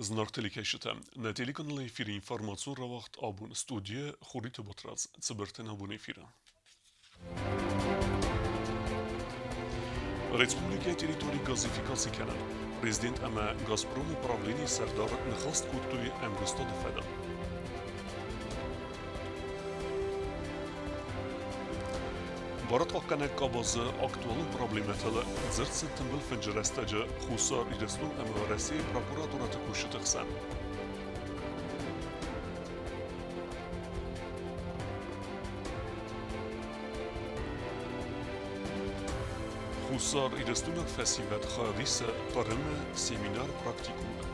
Зынаргъ телекӕсджытӕ, нӕ телеканалы эфиры информацион рауагъд абон студийӕ Хуриты Батрадз цыбырты нӕ абон эфиры. Республикӕйы территори газификаци кӕнын. Президент ӕмӕ Газпромы правленийы сӕрдар ныхас кодтой ӕмгуыстады фӕдыл. Барадхъахъхъӕнӕг къабазы актуалон проблемӕтыл дзырд цыд тымбыл фынджы рӕстӕджы Хуссар Ирыстон ӕмӕ Уӕрӕсейы прокуратурӕты кусджыты хсӕн. Хуссар Ирыстойнаг фӕсивӕд хайад исы Хъырымы семинар-практикумы.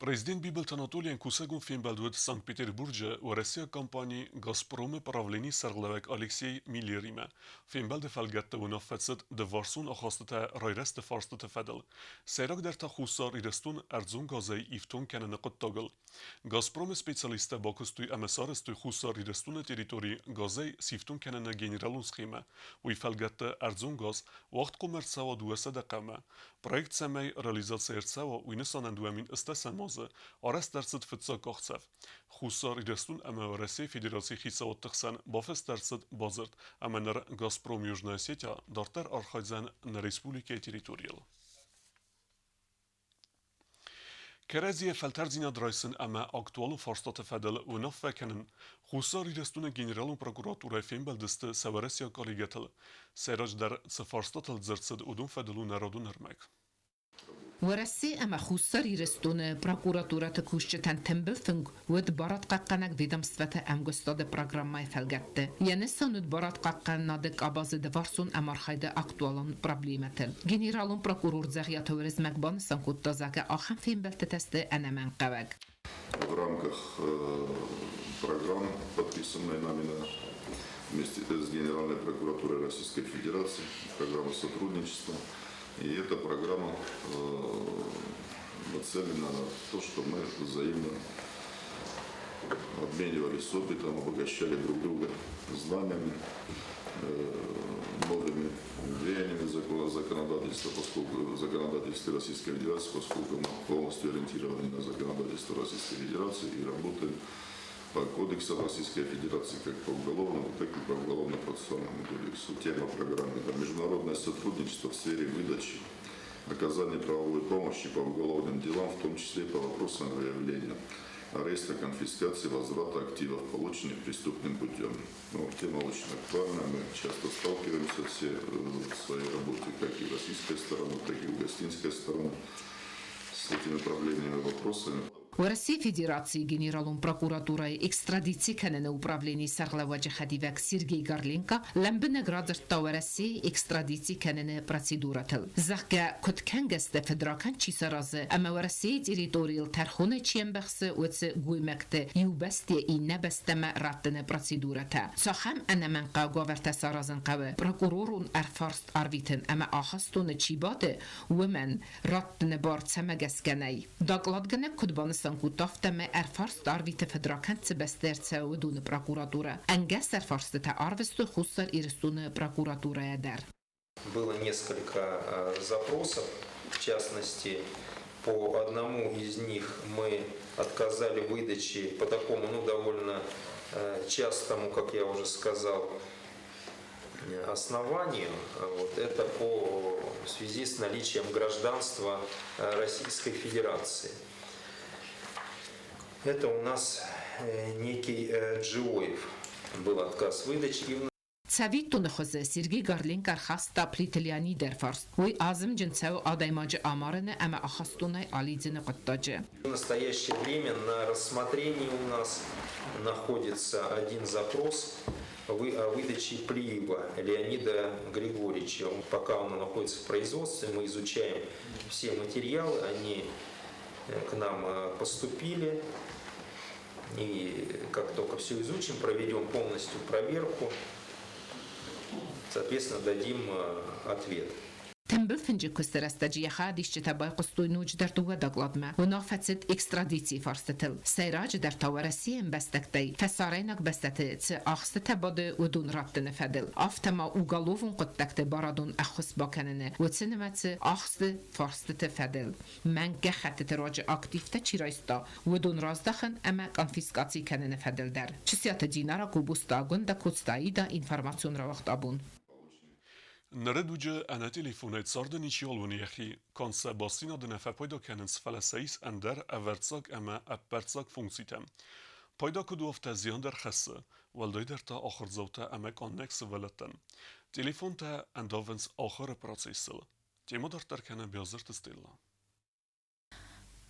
Президент Бибылты Анатолийӕн кусӕгон фембӕлд уыд Санкт-Петербурджы уӕрӕсейаг компани «Газпром-ы правленийы сӕргълӕууӕг Алексей Миллеримӕ. Фембӕлды фӕлгӕтты уынаффӕ цыд дывӕрсон ахастытӕ райрӕзты фарстыты фӕдыл. Сӕйрагдӕр та Хуссар Ирыстон ӕрдзон газӕй ифтонг кӕныны хъуыддагыл. «Газпром-ы» специалисттӕ бакуыстой ӕмӕ сарӕзтой Хуссар Ирыстоны территори газӕй сифтонг кӕныны генералон схемӕ. Уый фӕлгӕтты ӕрдзон газ уагъдхъом ӕрцӕуа 200 хъӕумӕ. Проект цӕмӕй реализаци ӕрцӕуа, уый нысанӕн 2008 азы арӕзт ӕрцыд фыццаг къахдзӕф. Хуссар Ирыстон ӕмӕ Уӕрӕсейы Федерацийы хицауадты хсӕн бафыст ӕрцыд бадзырд, ӕмӕ ныр «Газпром Южная Осетия» дарддӕр архайдзӕн нӕ республикӕйы территорийыл. Кӕрӕдзийӕ фӕлтӕрддзинад райсын ӕмӕ актуалон фарстаты фӕдыл уынаффӕ кӕнын Хуссар Ирыстоны Генералон прокуратурӕйы фембӕлдысты сӕ уӕрӕсейаг коллегӕтыл. Сӕйраджыдӕр цы фарстатыл дзырд цыд, уыдон фӕдыл у народон ӕрмӕг. Уӕрӕсе ӕмӕ Хуссар Ирыстоны прокуратурӕты кусджытӕн тымбыл фынг уыд барадхъахъхъӕнӕг ведомствӕты ӕмгуыстады программӕйы фӕлгӕтты. Йӕ нысан уыд барадхъахъхъӕнынады къабазы дывӕрсон ӕмархайды актуалон проблемӕты. Генералон прокурор Дзӕгъиаты Уырызмӕг банысан кодта, зӕгъгӕ, ахӕм фембӕлдтытӕ сты ӕнӕмӕнгхъӕуӕг. В рамках программ, подписанной нами на вместе с Генеральной прокуратурой Российской Федерации, программа сотрудничества. И эта программа нацелена на то, что мы взаимно обменивались опытом, обогащали друг друга знаниями, новыми веяниями законодательства, поскольку законодательство Российской Федерации, поскольку мы полностью ориентированы на законодательство Российской Федерации и работаем по кодексам Российской Федерации как по уголовному, так и по уголовно-процессуальному кодексу. Тема программы – это международное сотрудничество в сфере выдачи, оказания правовой помощи по уголовным делам, в том числе по вопросам выявления ареста, конфискации, возврата активов, полученных преступным путем. Ну, тема очень актуальна, мы часто сталкиваемся все в своей работе, как и российская сторона, так и палестинская сторона с этими проблемными вопросами. Уӕрӕсейы Федерацийы Генералон прокуратурӕйы экстрадици кӕныны управленийы сӕргълӕууӕджы хӕдивӕг Сергей Горленко лӕмбынӕг радзырдта Уӕрӕсейы экстрадици кӕныны процедурӕтыл, зӕгъгӕ, куыд кӕнгӕ сты фыдракӕнд чи саразы ӕмӕ Уӕрӕсейы территорийыл тӕрхонӕй чи ӕмбӕхсы, уыцы гоймӕгты иу бӕстӕйӕ иннӕ бӕстӕмӕ раттыны процедурӕтӕ. Цахӕм ӕнӕмӕнгхъӕугӕ уавӕртӕ саразын хъӕуы прокуророн ӕрфарст арвитын ӕмӕ ахӕстоны чи бады, уымӕн раттыны бар цӕмӕ гӕсгӕ нӕй. Докладгӕнӕг куыд банысан кодта, афтӕмӕй ӕрфарст арвиты фыдракӕнд цы бӕстӕ ӕрцӕуы, уыдоны прокуратурӕ. Ӕнгӕс ӕрфарстытӕ арвыстой Хуссар Ирыстоны прокуратурӕйӕ дӕр. Было несколько запросов, в частности, по одному из них мы отказали в выдаче по такому, ну, довольно частому, как я уже сказал, основанию. Вот, это по в связи с наличием гражданства Российской Федерации. Это у нас некий Джиоев. Был отказ в выдаче. И Цӕвиттоны хуызы Сергей Горленко ӕрхаста Плиты Леониды ӕрфарст. Уый азымджын цӕуы адӕймаджы амарыны ӕмӕ ахӕстонӕй алидзыны хъуыддаджы. В настоящее время на рассмотрении у нас находится один запрос о выдаче Плиева Леонида Григорьевича. Пока он находится в производстве, мы изучаем все материалы, они к нам поступили. И как только все изучим, проведем полностью проверку, соответственно, дадим ответ. Тымбыл фынджы куысты рӕстӕджы йӕ хайадисджытӕ байхъуыстой ноджыдӕр дыууӕ докладмӕ. Уынаффӕ цыд экстрадицийы фарстытыл. Сӕйраджыдӕр та Уӕрӕсейы ӕмбӕстӕгтӕй фӕсарӕйнаг бӕстӕты цы ахстытӕ бады, уыдон раттыны фӕдыл. Афтӕ ма уголовон хъуыддӕгты барадон ӕххуыс бакӕныны, уыцы нымӕцы ахсты фарстыты фӕдыл. Мӕнг гӕххӕттыты руаджы активтӕ чи райста, уыдон раздахын ӕмӕ конфискаци кӕныны фӕдыл дӕр. Чысиаты Динара Гобозты Агуындӕ Коцтаида информацион рауагъд абон. Ныры дуджы ӕнӕ телефонӕй царды ничиуал уыны йӕхи. Канд сӕ бастдзинады нӕ фӕпайда кӕнынц, фӕлӕ сӕ ис ӕндӕр ӕвӕрццаг ӕмӕ ӕппӕрццаг функцитӕ. Пайда куыд у, афтӕ зиан дӕр хӕссы, уӕлдайдӕр та ахуырдзаутӕ ӕмӕ къаннӕг сывӕллӕттӕн. Телефонтӕ ӕндавынц ахуыры процессыл. Темӕ дарддӕр кӕны Биазырты Стелла.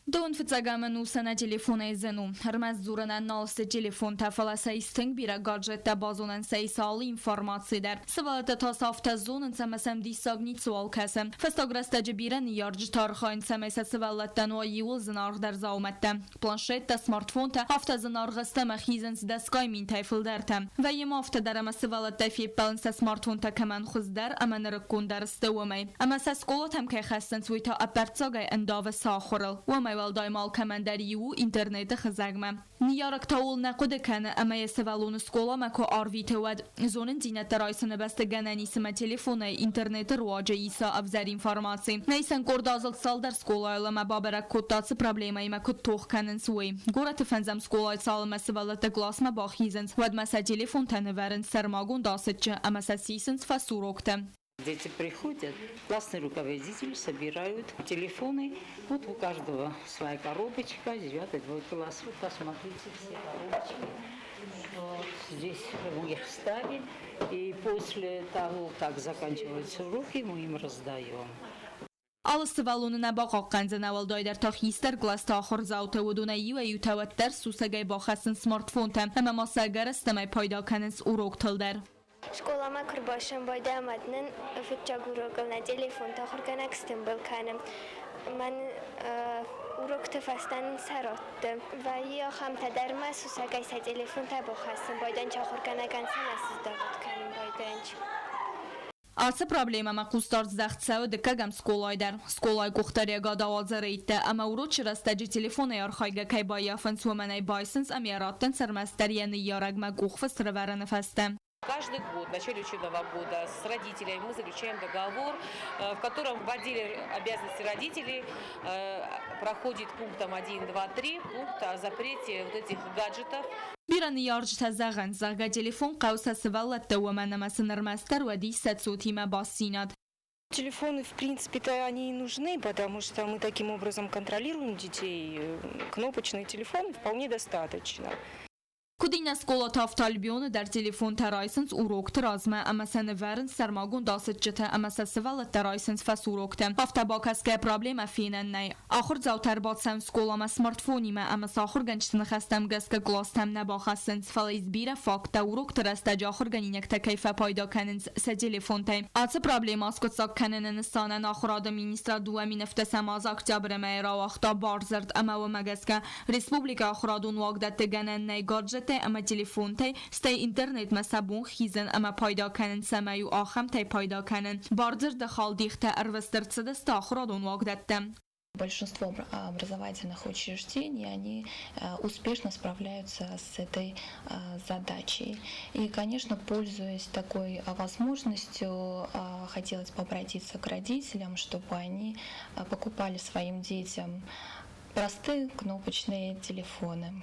Дон фыццаг ӕмӕ сӕнӕ телефонӕй зын у. Ӕрмӕст дзурынӕн нал сты телефонтӕ, фӕлӕ сӕ ис тынг бирӕ гаджеттӕ, базонӕн сӕ ис алы информаци дӕр. Сывӕллӕттӕ та сӕ афтӕ зонынц ӕмӕ сӕм диссаг ницыуал кӕсы. Фӕстаг рӕстӕджы бирӕ ныййарджытӕ архайынц, цӕмӕй сӕ сывӕллӕттӕн уа иууыл зынаргъдӕр дзаумӕттӕ. Планшеттӕ, смартфонтӕ, афтӕ зынаргъ сты ӕмӕ хизынц дӕсгай минтӕй фылдӕртӕ. Вӕййы ма афтӕ дӕр ӕмӕ сывӕллӕттӕ феппӕлынц сӕ смартфонтӕ кӕмӕн хуыздӕр ӕмӕ нырыккондӕр сты, уымӕй. Ӕмӕ сӕ скъолатӕм кӕй хӕссынц, уый та ӕппӕрццагӕй ӕндавы сӕ ахуырыл. Уымӕй уӕлдай ма алкӕмӕн дӕр иу у интернеты хызӕгмӕ. Ныййарӕг та ууыл нӕ хъуыды кӕны ӕмӕ йӕ сывӕллоны скъоламӕ куы арвиты, уӕд зонындзинӕдтӕ райсыны бӕсты гӕнӕн ис ӕмӕ телефонӕй интернеты руаджы иса ӕвзӕр информаци. Нӕ исӕн къорд азылд цалдӕр скъолайыл ӕмӕ бабӕрӕг кодта, цы проблемӕимӕ куыд тох кӕнынц, уый. Горӕты фӕндзӕм скъолайы цалынмӕ сывӕллӕттӕ къласмӕ бахизынц, уӕдмӕ сӕ телефонтӕ нывӕрынц сӕрмагонд асыччы ӕмӕ сӕ сисынц фӕсуроктӕ. Дети приходят, классный руководитель собирают телефоны. Вот у каждого своя коробочка, девятый, двой класс. Вот посмотрите, все коробочки. Вот здесь мы их ставим. И после того, как заканчиваются уроки, мы им раздаем. Алы сывӕллоны нӕ бахъахъхъӕндзӕн, уӕлдайдӕр та хистӕр кълӕсты ахуырдзаутӕ, уыдонӕй иуӕй-иутӕ уӕддӕр сусӕгӕй бахӕссынц смартфонтӕ ӕмӕ ма сӕ ӕгӕрыстӕмӕй пайда кӕнынц уроктыл дӕр. Скъоламӕ куы рбасӕмбӕлдӕм, уӕд нын фыццаг урокыл нӕ телефонты ахуыргӕнӕг стымбыл кӕны. Мӕн урокты фӕстӕ нын сӕ радты. Вӕййы ахӕмтӕ дӕр ма сусӕгӕй сӕ телефонтӕ бахӕссын байдайынц ахуыргӕнӕгӕн сӕ нӕ сыздӕхт кӕнын байдайынц. Ацы проблемӕмӕ хъусдард здӕхт цӕуы дыккӕгӕм скъолайы дӕр. Скъолайы къухдариӕгад ауадзы рейдтӕ ӕмӕ урочы рӕстӕджы телефонӕй архайгӕ кӕй баййафынц, уымӕн ӕй байсынц ӕмӕ йӕ раттынц ӕрмӕстдӕр йӕ ныййарӕгмӕ къухфыст рывӕрыны фӕстӕ. Каждый год, в начале учебного года с родителями мы заключаем договор, в котором в отделе обязанности родителей проходит пунктом 1, 2, 3 пункт о запрете вот этих гаджетов. Бирӕ ныййарджытӕ зӕгъынц, зӕгъгӕ, телефон хъӕуы сӕ сывӕллӕтты, уымӕн ӕмӕ сын ӕрмӕстдӕр уӕд ис сӕ цотимӕ бастдзинад. Телефоны, в принципе-то, они и нужны, потому что мы таким образом контролируем детей. Кнопочный телефон вполне достаточно. Куыд иннӕ скъолаты, афтӕ Альбионы дӕр телефонтӕ райсынц урокты размӕ ӕмӕ сӕ нывӕрынц сӕрмагонд асыччытӕ ӕмӕ сӕ сывӕллӕттӕ райсынц фӕсуроктӕ. Афтӕ бакӕсгӕ проблемӕ фенӕн нӕй. Ахуырдзаутӕ ӕрбацӕуынц скъоламӕ смартфонимӕ ӕмӕ сӕ ахуыргӕнджыты ныхӕстӕм гӕсгӕ къластӕм нӕ бахӕссынц, фӕлӕ ис бирӕ факттӕ, урокты рӕстӕджы ахуыргӕнинӕгтӕ кӕй фӕпайда кӕнынц сӕ телефонтӕй. Ацы проблемӕ аскъуыддзаг кӕныны нысанӕн ахуырады министрад 2017 азы октябры мӕйы рауагъта бардзырд ӕмӕ уымӕ гӕсгӕ Республикӕйы ахуырадон уагдӕтты гӕнӕн нӕй гаджеттӕй ӕмӕ телефонтӕй, стӕй интернетмӕ сӕ бон хизын ӕмӕ пайда кӕнын цӕмӕй у, ахӕмтӕй пайда кӕнын. Бардзырды халдихтӕ ӕрвыст ӕрцыдысты ахуырадон уагдӕттӕм. Большинство образовательных учреждений, они успешно справляются с этой задачей. И, конечно, пользуясь такой возможностью, хотелось бы обратиться к родителям, чтобы они покупали своим детям простые кнопочные телефоны.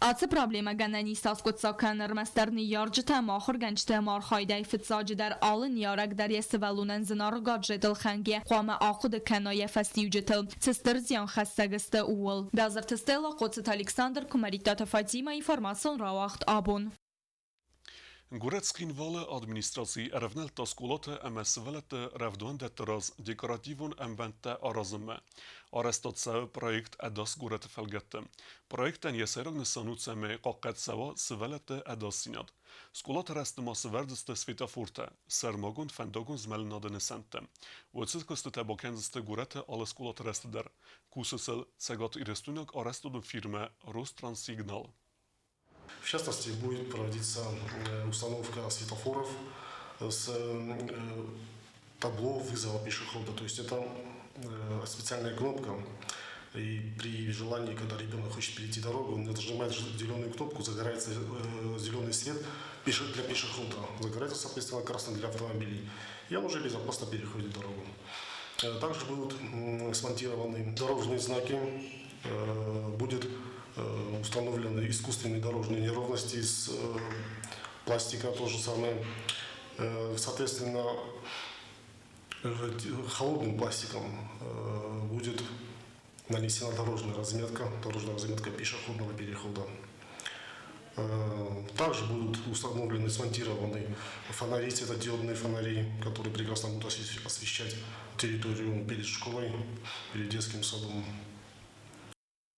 Ацы проблемӕ гӕнӕн ис аскъуыддзаг кӕнын ӕрмӕстдӕр ныййарджытӕ ӕмӕ ахуыргӕнджыты ӕмархайдӕй. Фыццаджыдӕр, алы ныййарӕг дӕр йӕ сывӕллонӕн зынаргъ гаджетыл хӕнгӕ хъуамӕ ахъуыды кӕна йӕ фӕстиуджытыл, цы стыр зианхӕссӕг сты, ууыл. Базырты Стелла, Хъоцыты Александр, Куымӕридтаты Фатимӕ, информацион рауагъд абон. Горӕт Цхинвалы администраци ӕрӕвнӕлдта скъолаты ӕмӕ сывӕллӕтты рӕвдауӕндӕтты раз декоративон ӕмбӕндтӕ аразынмӕ. Арӕзтад цӕуы проект Ӕдас горӕты фӕлгӕтты. Проектӕн йӕ сӕйраг нысан у, цӕмӕй хъахъхъӕд цӕуа сывӕллӕтты ӕдасдзинад. Скъолаты рӕзты ма сӕвӕрдзысты светофортӕ, сӕрмагонд фӕндагон змӕлынады нысӕнттӕ. Уыцы куыстытӕ бакӕндзысты горӕты алы скъолаты рӕзты дӕр. Кусы сыл цӕгатирыстойнаг арӕзтадон фирмӕ Ространссигнал. В частности, будет проводиться установка светофоров с табло вызова пешехода. То есть это специальная кнопка. И при желании, когда ребенок хочет перейти дорогу, он нажимает зеленую кнопку, загорается зеленый свет для пешехода, загорается, соответственно, красный для автомобилей. И он уже безопасно переходит дорогу. Также будут смонтированы дорожные знаки, будет установлены искусственные дорожные неровности из пластика, то же самое. Соответственно, холодным пластиком будет нанесена дорожная разметка пешеходного перехода. Также будут установлены, смонтированы фонари, светодиодные фонари, которые прекрасно будут освещать территорию перед школой, перед детским садом.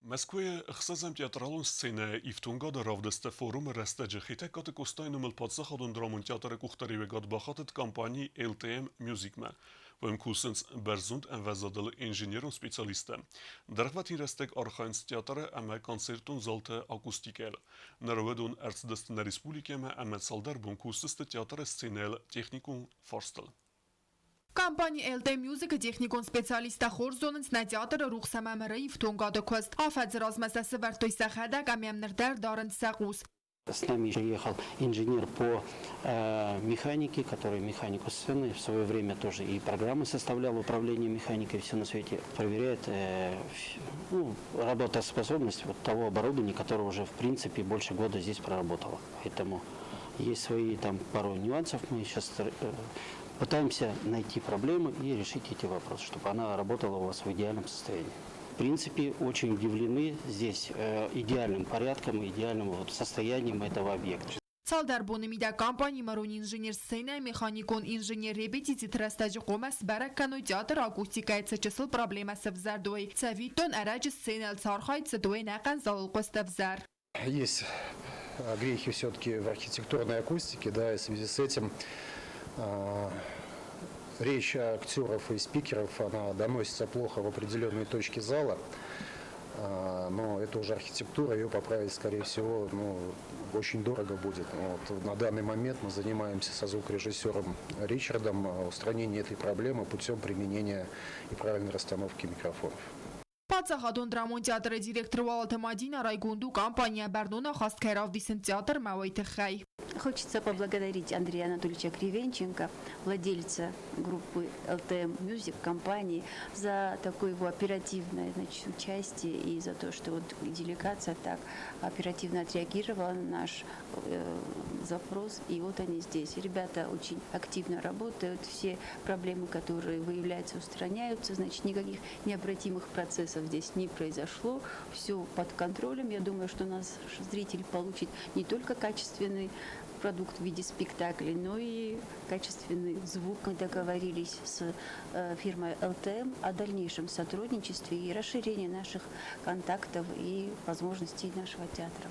Мӕскуыйы ӕхсӕзӕм театралон сценӕйы ифтонгады равдысты форумы рӕстӕджы Хетӕгкаты Къостайы номыл паддзахадон драмон театры къухдариуӕгад бахатыд компани LTM Music-мӕ. Уым кусынц бӕрзонд ӕмвӕзадыл инженерон специалисттӕ. Дӕргъвӕтин рӕстӕг архайынц театры ӕмӕ концертон залты акустикӕйыл. Ныр уыдон ӕрцыдысты нӕ республикӕмӕ ӕмӕ цалдӕр бон кусдзысты театры сценӕйыл техникон фарстыл. Компани LT Music-ы техникон специалисттӕ хорз зонынц нӕ театры рухс ӕмӕ мыры ифтонгады куыст. Афӕдзы размӕ сӕ сывӕрдтой сӕхӕдӕг ӕмӕ йӕм ныр дӕр дарынц сӕ хъус. С нами приехал инженер по механике, который механику сцены в свое время тоже и программы составлял, управление механикой, все на свете. Проверяет ну, работоспособность вот того оборудования, которое уже в принципе больше года здесь проработало. Поэтому есть свои там пару нюансов. Мы сейчас пытаемся найти проблемы и решить эти вопросы, чтобы она работала у вас в идеальном состоянии. В принципе, очень удивлены здесь идеальным порядком, идеальным вот состоянием этого объекта. Цалдӕр боны мидӕг компани мырон инженер сценӕйы механикон инженер репетициты рӕстӕджы хъуамӕ сбӕрӕг кӕной театры акустикӕйы цы чысыл проблемӕ сӕвзӕрд, уый. Цӕвиттон, ӕрӕджы сценӕйыл цы архайд цыд, уый ӕнӕхъӕн залыл хъуыст ӕвзӕр. Есть грехи все-таки в архитектурной акустике, да, и в связи с этим речь актеров и спикеров, она доносится плохо в определенные точки зала, но это уже архитектура, ее поправить, скорее всего, ну, очень дорого будет. Вот. На данный момент мы занимаемся со звукорежиссером Ричардом устранением этой проблемы путем применения и правильной расстановки микрофонов. Паддзахадон драмон театры директор Уалыты Мадинӕ райгонд у компанийӕ бӕрнон ахаст кӕй равдисынц театрмӕ, уый тыххӕй. Хочется поблагодарить Андрея Анатольевича Кривенченко, владельца группы LTM Music компании, за такое его оперативное, значит, участие и за то, что вот делегация так оперативно отреагировала на наш запрос. И вот они здесь. Ребята очень активно работают, все проблемы, которые выявляются, устраняются. Значит, никаких необратимых процессов здесь не произошло. Все под контролем. Я думаю, что наш зритель получит не только качественный продукт в виде спектаклей, но и качественный звук. Мы договорились с фирмой ЛТМ о дальнейшем сотрудничестве и расширении наших контактов и возможностей нашего театра.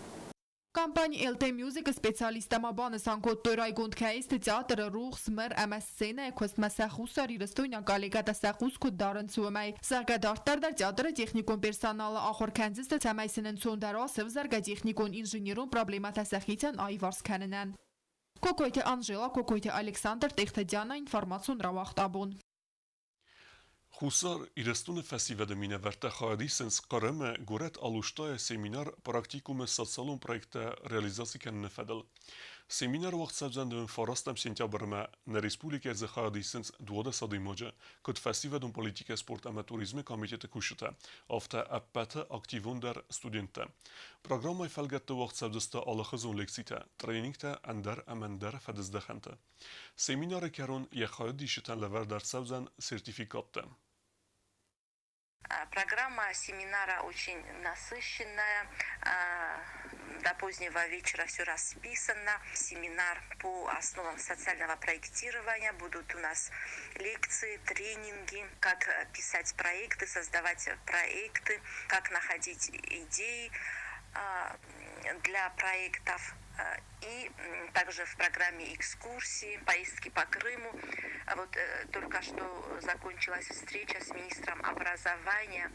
Компани LT Music-ы специалисттӕ ма банысан кодтой, райгонд кӕй сты театры рухс, мыр ӕмӕ сценӕйы куыстмӕ сӕ хуссарирыстойнаг коллегӕтӕ сӕ хъус куыд дарынц, уымӕй. Зӕгъгӕ, дарддӕр дӕр театры техникон персоналы ахуыр кӕндзысты, цӕмӕй сын ӕнцондӕр уа сӕвзӕргӕ техникон инженерон проблемӕтӕ сӕхицӕн аиварс кӕнынӕн. Кокойты Анжела, Кокойты Александр, Тъехты Диана, информацион рауагъд Абон. Хуссар Ирыстоны фӕсивӕды минӕвӕрттӕ хайад исынц Хъырымы, горӕт Алуштайы семинар-практикумы социалон проекттӕ реализаци кӕныны фӕдыл. Семинар уагъд цӕудзӕн 9 сентябрмӕ. Нӕ республикӕйы дзы хайад исынц 12 адӕймаджы, куыд фӕсивӕдон политикӕ, спорт ӕмӕ туризмы комитеты кусджытӕ, афтӕ ӕппӕты активондӕр студенттӕ. Программӕйы фӕлгӕтты уагъд цӕудзысты алыхуызон лекцитӕ, тренингтӕ ӕндӕр ӕмӕ ӕндӕр фӕдыздӕхӕнты. Семинары кӕрон йӕ хайадисджытӕн лӕвӕрд ӕрцӕудзӕн сертификаттӕ. Программа семинара очень насыщенная. До позднего вечера все расписано. Семинар по основам социального проектирования. Будут у нас лекции, тренинги, как писать проекты, создавать проекты, как находить идеи для проектов. И также в программе экскурсии, поездки по Крыму. Вот только что закончилась встреча с министром образования.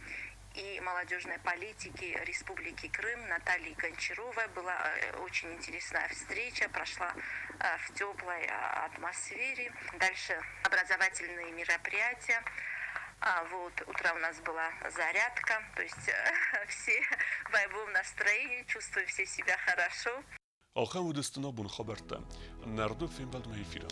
и молодежной политики Республики Крым Натальи Гончаровой. Была очень интересная встреча, прошла в теплой атмосфере. Дальше образовательные мероприятия. Вот, утром у нас была зарядка, то есть все в боевом настроении, чувствуем все себя хорошо. Ахӕм уыдысты нӕ боны хабӕрттӕ. Нӕрды фембӕлдмӕ эфиры.